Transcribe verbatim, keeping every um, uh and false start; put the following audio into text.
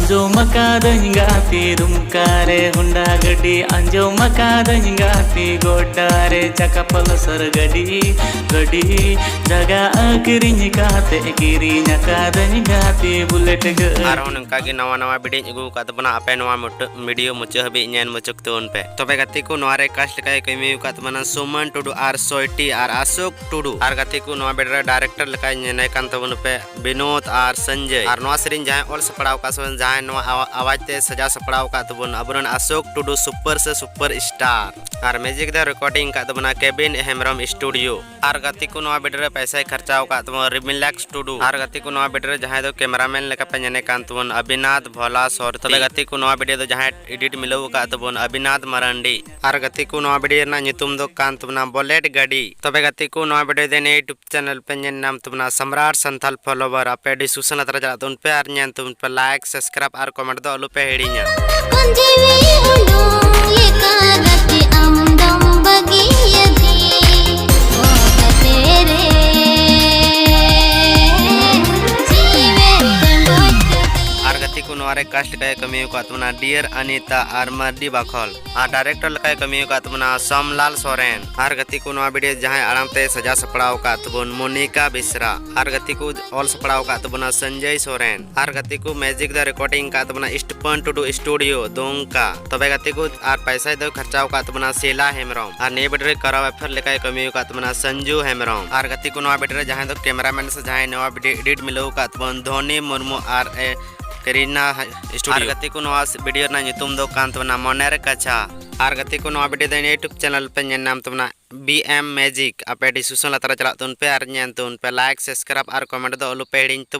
ᱟᱸᱡᱚᱢ ᱟᱠᱟᱫᱟᱹᱧ ᱜᱟᱛᱮ ᱫᱩᱢᱠᱟ ᱨᱮ ᱦᱚᱱᱰᱟ ᱜᱟᱹᱰᱤ, ᱟᱸᱡᱚᱢ ᱟᱠᱟᱫᱟᱹᱧ ᱜᱟᱛᱮ ᱜᱚᱰᱰᱟ ᱨᱮ ᱪᱟᱠᱟ ᱯᱟᱞᱥᱟᱨ ᱜᱟᱹᱰᱤ, ᱜᱟᱹᱰᱤ ᱡᱟᱜᱟ ᱟᱹᱠᱷᱨᱤᱧ ᱠᱟᱛᱮ ᱠᱤᱨᱤᱧ ᱟᱠᱟᱫᱟᱹᱧ ᱜᱟᱛᱮ ᱵᱩᱞᱮᱴ ᱜᱟᱹᱰᱤ᱾ ᱟᱨᱦᱚᱸ ᱱᱚᱝᱠᱟ ᱜᱮ ᱱᱟᱣᱟ ᱱᱟᱣᱟ ᱵᱤᱰᱤᱭᱳᱧ ᱟᱹᱜᱩ ᱟᱠᱟᱫ ᱛᱟᱵᱚᱱᱟ, ᱟᱯᱮ ᱱᱚᱣᱟ ᱢᱩᱴᱟᱹ-, ᱵᱤᱰᱤᱭᱳ ᱢᱩᱪᱟᱹᱫ ᱦᱟᱹᱵᱤᱡ ᱧᱮᱞ ᱢᱩᱪᱟᱹᱫ ᱛᱟᱵᱚᱱ ᱯᱮ᱾ ᱛᱚᱵᱮ ᱜᱟᱛᱮ ᱠᱚ, ᱱᱚᱣᱟ ᱨᱮ ᱠᱟᱥᱴ ᱞᱮᱠᱟᱭ ᱠᱟᱹᱢᱤ ᱟᱠᱟᱫ ᱛᱟᱵᱚᱱᱟ ᱥᱩᱢᱚᱱ ᱴᱩᱰᱩ ᱟᱨ ᱥᱚᱭᱴᱤ ᱟᱨ ᱟᱥᱳᱠ ᱴᱩᱰᱩ᱾ ᱟᱨ ᱜᱟᱛᱮ ᱠᱚ, ᱱᱚᱣᱟ ᱵᱤᱰᱤᱭᱳ ᱨᱮ ᱰᱟᱭᱨᱮᱠᱴᱚᱨ ᱞᱮᱠᱟᱭ ᱧᱮᱞᱮ ᱠᱟᱱ ᱛᱟᱵᱚᱱ ᱯᱮ ᱵᱤᱱᱳᱫ ᱟᱨ ᱥᱚᱧᱡᱚᱭ᱾ ᱟᱨ ᱱᱚᱣᱟ ᱥᱮᱨᱮᱧ ᱡᱟᱦᱟᱸᱭ ᱚᱞ ᱥᱟᱯᱲᱟᱣ ᱟᱠᱟᱫ ᱥᱮ ᱡᱟᱦᱟᱸᱭ ᱱᱚᱣᱟ ᱟᱣᱟ-, ᱟᱣᱟᱡᱽ ᱛᱮ ᱥᱟᱡᱟᱣ ᱥᱟᱯᱲᱟᱣ ᱟᱠᱟᱫ ᱛᱟᱵᱚᱱ ᱟᱵᱚᱨᱮᱱ ᱟᱥᱳᱠ ᱴᱩᱰᱩ ᱥᱩᱯᱟᱨ ᱥᱮ ᱥᱩᱯᱟᱨ ᱥᱴᱟᱨ᱾ ᱟᱨ ᱢᱤᱭᱩᱡᱤᱠ ᱫᱚ ᱨᱮᱠᱚᱨᱰᱤᱝ ᱟᱠᱟᱫ ᱛᱟᱵᱚᱱᱟ ᱠᱮᱵᱤᱱ ᱦᱮᱢᱵᱨᱚᱢ ᱥᱴᱩᱰᱤᱭᱳ᱾ ᱟᱨ ᱜᱟᱛᱮ ᱠᱚ, ᱱᱚᱣᱟ ᱵᱤᱰᱤᱭᱳ ᱨᱮ ᱯᱚᱭᱥᱟᱭ ᱠᱷᱚᱨᱪᱟᱣ ᱟᱠᱟᱫ ᱛᱟᱵᱚᱱᱟ ᱨᱤᱢᱤᱞᱟᱠᱥ ᱴᱩᱰᱩ᱾ ᱟᱨ ᱜᱟᱛᱮ ᱠᱚ, ᱱᱚᱣᱟ ᱵᱤᱰᱤᱭᱳ ᱨᱮ ᱡᱟᱦᱟᱸᱭ ᱫᱚ ᱠᱮᱢᱮᱨᱟᱢᱮᱱ ᱞᱮᱠᱟ ᱯᱮ ᱧᱮᱞᱮ ᱠᱟᱱ ᱛᱟᱵᱚᱱ ᱟᱵᱤᱱᱟᱛᱷ ᱵᱷᱳᱞᱟ ᱥᱚᱨᱛᱤ᱾ ᱛᱚᱵᱮ ᱜᱟᱛᱮ ᱠᱚ, ᱱᱚᱣᱟ ᱵᱤᱰᱤᱭᱳ ᱫᱚ ᱡᱟᱦᱟᱸᱭ ᱮᱰᱤᱴ ᱢᱤᱞᱟᱹᱣ ᱟᱠᱟᱫ ᱛᱟᱵᱚᱱ ᱟᱵᱤᱱᱟᱛᱷ ᱢᱟᱨᱟᱱᱰᱤ᱾ ᱟᱨ ᱜᱟᱛᱮ ᱠᱚ, ᱱᱚᱣᱟ ᱵᱤᱰᱤᱭᱳ ᱨᱮᱱᱟᱜ ᱧᱩᱛᱩᱢ ᱫᱚ ᱠᱟᱱ ᱛᱟᱵᱚᱱᱟ ᱵᱚᱞᱮᱴ ᱜᱟᱹᱰᱤ᱾ ᱛᱚᱵᱮ ᱜᱟᱛᱮ ᱠᱚ, ᱱᱚᱣᱟ ᱵᱤᱰᱤᱭᱳ ᱫᱚ ᱱᱤᱭᱟᱹ YouTube ᱪᱮᱱᱮᱞ ᱯᱮ ᱧᱮᱞ ᱧᱟᱢ ᱛᱟᱵᱚᱱᱟ ᱥᱟᱢᱨᱟᱴ ᱥᱟᱱᱛᱷᱟᱞ ᱯᱷᱚᱞᱳᱣᱟᱨ, ᱟᱯᱮ ᱰᱤᱥᱠᱨᱤᱯᱥᱚᱱ ᱞᱟᱛᱟᱨ ᱨᱮ ᱪᱟᱞᱟᱜ ᱛᱟᱵᱚᱱ ᱯᱮ ᱟᱨ ᱧᱮᱞ ᱛᱟᱵᱚᱱ ᱯᱮ, ᱞᱟᱭᱤᱠ, ᱥᱟᱵᱥᱠᱨᱟᱭᱤᱵ ᱟᱨ ᱠᱚᱢᱮᱱᱴ ᱫᱚ ᱟᱞᱚ ᱯᱮ ᱦᱤᱲᱤᱧᱟ᱾ ᱠᱚᱧ ᱡᱤᱣᱤ ᱩᱰᱩᱝ ᱞᱮᱠᱟ ᱜᱟᱛᱮ ᱟᱢ ᱫᱚᱢ ᱵᱟᱹᱜᱤᱭᱟᱹᱫᱤᱧ᱾ ᱚ ᱜᱟᱛᱮ ᱨᱮ, ᱡᱤᱣᱤ ᱛᱮᱢ ᱜᱚᱡ ᱠᱟᱹᱫᱤᱧ᱾ ᱟᱨ ᱜᱟᱛᱮ ᱠᱚ, ᱱᱚᱣᱟ ᱨᱮ ᱠᱟᱥᱴ ᱞᱮᱠᱟᱭ ᱠᱟᱹᱢᱤ ᱟᱠᱟᱫ ᱛᱟᱵᱚᱱᱟ ᱰᱤᱭᱟᱨ ᱟᱱᱤᱛᱟ ᱟᱨ ᱢᱟᱨᱰᱤ ᱵᱟᱠᱷᱚᱞ᱾ ᱟᱨ ᱰᱟᱭᱨᱮᱠᱴᱚᱨ ᱞᱮᱠᱟᱭ ᱠᱟᱹᱢᱤ ᱟᱠᱟᱫ ᱛᱟᱵᱚᱱᱟ ᱥᱚᱢᱞᱟᱞ ᱥᱚᱨᱮᱱ᱾ ᱟᱨ ᱜᱟᱛᱮ ᱠᱚ, ᱱᱚᱣᱟ ᱵᱤᱰᱤᱭᱳ ᱡᱟᱦᱟᱸᱭ ᱟᱲᱟᱝ ᱛᱮ ᱥᱟᱡᱟᱣ ᱥᱟᱯᱲᱟᱣ ᱟᱠᱟᱫ ᱛᱟᱵᱚᱱ ᱢᱚᱱᱤᱠᱟ ᱵᱮᱥᱨᱟ᱾ ᱟᱨ ᱜᱟᱛᱮ ᱠᱚ, ᱚᱞ ᱥᱟᱯᱲᱟᱣ ᱟᱠᱟᱫ ᱛᱟᱵᱚᱱᱟ ᱥᱚᱧᱡᱚᱭ ᱥᱚᱨᱮᱱ᱾ ᱟᱨ ᱜᱟᱛᱮ ᱠᱚ, ᱢᱤᱭᱩᱡᱤᱠ ᱫᱚ ᱨᱮᱠᱚᱨᱰᱤᱝ ᱟᱠᱟᱫ ᱛᱟᱵᱚᱱᱟ ᱥᱴᱤᱯᱷᱟᱱ ᱴᱩᱰᱩ ᱥᱴᱩᱰᱤᱭᱳ ᱫᱩᱢᱠᱟ᱾ ᱛᱚᱵᱮ ᱜᱟᱛᱮ ᱠᱚ, ᱟᱨ ᱯᱚᱭᱥᱟ ᱫᱚ ᱠᱷᱚᱨᱪᱟᱣ ᱟᱠᱟᱫ ᱛᱟᱵᱚᱱᱟ ᱥᱤᱞᱟ ᱦᱮᱢᱵᱨᱚᱢ᱾ ᱟᱨ ᱱᱤᱭᱟᱹ ᱵᱤᱰᱤᱭᱳ ᱨᱮ ᱠᱚᱨᱟᱣ ᱮᱯᱷᱮᱨ ᱞᱮᱠᱟᱭ ᱠᱟᱹᱢᱤ ᱟᱠᱟᱫ ᱛᱟᱵᱚᱱᱟ ᱥᱚᱧᱡᱩ ᱦᱮᱢᱵᱨᱚᱢ᱾ ᱟᱨ ᱜᱟᱛᱮ ᱠᱚ, ᱱᱚᱣᱟ ᱵᱤᱰᱤᱭᱳ ᱨᱮ ᱡᱟᱦᱟᱸᱭ ᱫᱚ ᱠᱮᱢᱮᱨᱟᱢᱮᱱ ᱥᱮ ᱡᱟᱦᱟᱸᱭ ᱱᱚᱣᱟ ᱵᱤᱰᱤᱭᱳ ᱮᱰᱤᱴ ᱢᱤᱞᱟᱹᱣ ᱟᱠᱟᱫ ᱛᱟᱵᱚᱱ ᱫᱷᱚᱱᱤ ᱢᱩᱨᱢᱩ ᱟᱨ ᱮ ᱠᱟᱨᱤᱱᱟ ᱦᱟ-, ᱥᱴᱩᱰᱤᱭᱳ᱾ ᱟᱨ ᱜᱟᱛᱮ ᱠᱚ, ᱱᱚᱣᱟ ᱵᱤᱰᱤᱭᱳ ᱨᱮᱱᱟᱜ ᱧᱩᱛᱩᱢ ᱫᱚ ᱠᱟᱱ ᱛᱟᱵᱚᱱᱟ ᱢᱚᱱᱮᱨ ᱠᱟᱪᱷᱟ᱾ ᱟᱨ ᱜᱟᱛᱮ ᱠᱚ, ᱱᱚᱣᱟ ᱵᱤᱰᱤᱭᱳ ᱫᱚ ᱤᱧᱟᱹᱜ YouTube ᱪᱮᱱᱮᱞ ᱯᱮ ᱧᱮᱞ ᱧᱟᱢ ᱛᱟᱵᱚᱱᱟ ᱵᱤ ᱮᱢ ᱢᱮᱡᱤᱠ᱾ ᱟᱯᱮ ᱰᱤᱥᱠᱨᱤᱯᱥᱚᱱ ᱞᱟᱛᱟᱨ ᱨᱮ ᱪᱟᱞᱟᱜ ᱛᱟᱵᱚᱱ ᱯᱮ ᱟᱨ ᱧᱮᱞ ᱛᱟᱵᱚᱱ ᱯᱮ, ᱞᱟᱭᱤᱠ, ᱥᱟᱵᱥᱠᱨᱟᱭᱤᱵ ᱟᱨ ᱠᱚᱢᱮᱱᱴ ᱫᱚ ᱟᱞᱚ ᱯᱮ ᱦᱤᱲᱤᱧ ᱛᱟᱵᱚᱱᱟ᱾